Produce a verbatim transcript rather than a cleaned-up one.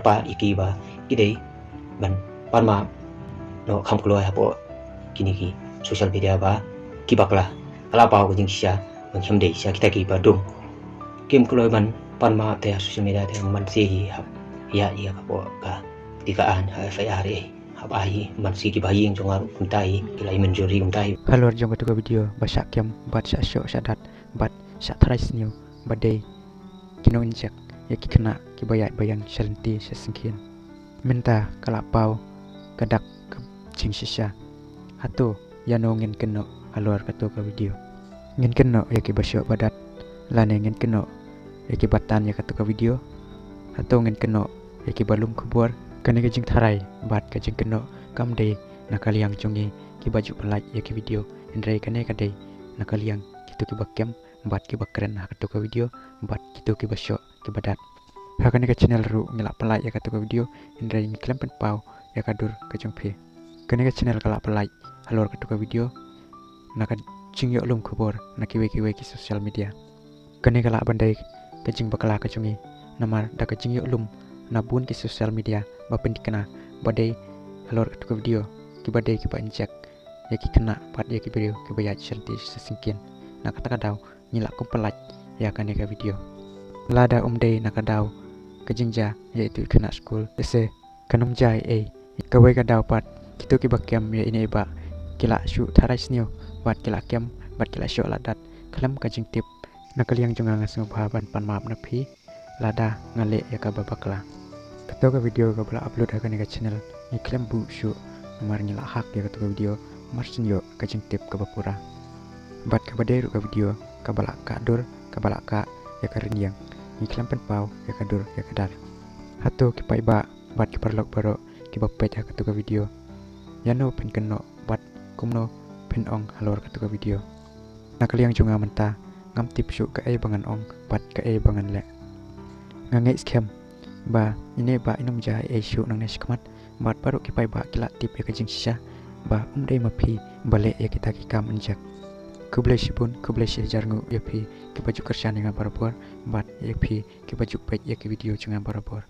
Pat ïa ki ba ki dei ban pan map noh kham kloi hapoh kine ki social media ba ki bakla. Ka la paw ka jingshisha ban khlem dei sha kita ki ba dung. Kim kloi ban pan map te ha social media te man se hi hap ïa ïa ka poh ka ti ka an ha F I R. Hap ai man se ki ba ïing jong nga ruh kumta hi, ki la ïa mynjur hi kumta hi. Halor jong katu ka video ba shah kem bad shah shoh shah dat bad shah tharai sniew ba dei ki nonginjek ïa ki khynnah ki ba ïaid ba ïeng sha lynti sha syngkien. Mynta ka la paw ka dak ka jingshisha. Hato ïano ngin kynnoh halor katu ka video? Ngin kynnoh ïa ki ba shoh ba dat lane ngin kynnoh ïa ki ba tan ïa katu ka video? Hato ngin kynnoh ïa ki ba lum khubor? Kane ka jingtharai bad ka jingkynnoh kam dei na ka liang jong ngi ki ba ju pyllait ïa ki video, hynrei kane ka dei na ka liang kito ki ba kem bad ki ba kren ha katu ka video bad kito ki ba shoh ki ba dat. Ha kane ka channel ruh ngi la pyllait ïa katu ka video, hynrei ngi khlem pynpaw ïa ka dur ka jong phi. Kane ka channel ka la pyllait halor katu ka video na ka jingïoh lum khubor na kiwei kiwei ki social media. Kane ka lah ban dei ka jingbakla ka jong ngi, namar da ka jingïoh lum na bun ki social media ba pynthikna ba dei halor katu ka video ki ba dei ki ba injek ïa ki khynnah bad ïa ki briew ki ba ïaid sha lynti sha syngkien. Na kata ka daw ngi lah kum pyllait ïa kane ka video. Lada um dei na ka daw ka jingjia ïa itu i khynnah skul, te se kan ym jia ei ei. Kawei ka daw pat kito ki ba kem ïa ine i bah ki lah shu tharai sniew bad ki lah kem bad ki lah shoh lah dat khlem ka jingtip. Na ka liang jong nga nga sngewbha ban pan map na phi lada nga leh ïa ka ba bakla. Kato ka video ka ba la upload ha kane ka channel ngi khlem buh shuh, namar ngi la hack ïa kato ka video mar shu ïoh ka jingtip ka ba pura. Bad ka ba dei ruh ka video ka ba la kah dur, ka ba la kah ïa ka rynïeng, ngi khlem pynpaw ïa ka dur ïa ka dar. Hato ki paidbah bad ki paralok baroh ki ba peit ha kato ka video, ïano phin kynnoh bad kumno phin ong halor kato ka video? Na ka liang jong nga mynta ngam tip shuh kaei ba ngan ong bad kaei ba ngan leh. Nga ngeit skhem ba ine i bah in ym jia ei ei shuh nangne shakhmat bad baroh ki paidbah ki lah tip ïa ka jingshisha ba um dei ma phi ba leh ïa kita ki kam injek. Khublei shibun, khublei shihajar nguh ïa phi ki ba ju kyrshan ïa nga barabor bad ïa phi ki ba ju peit ïa ki video jong nga barabor.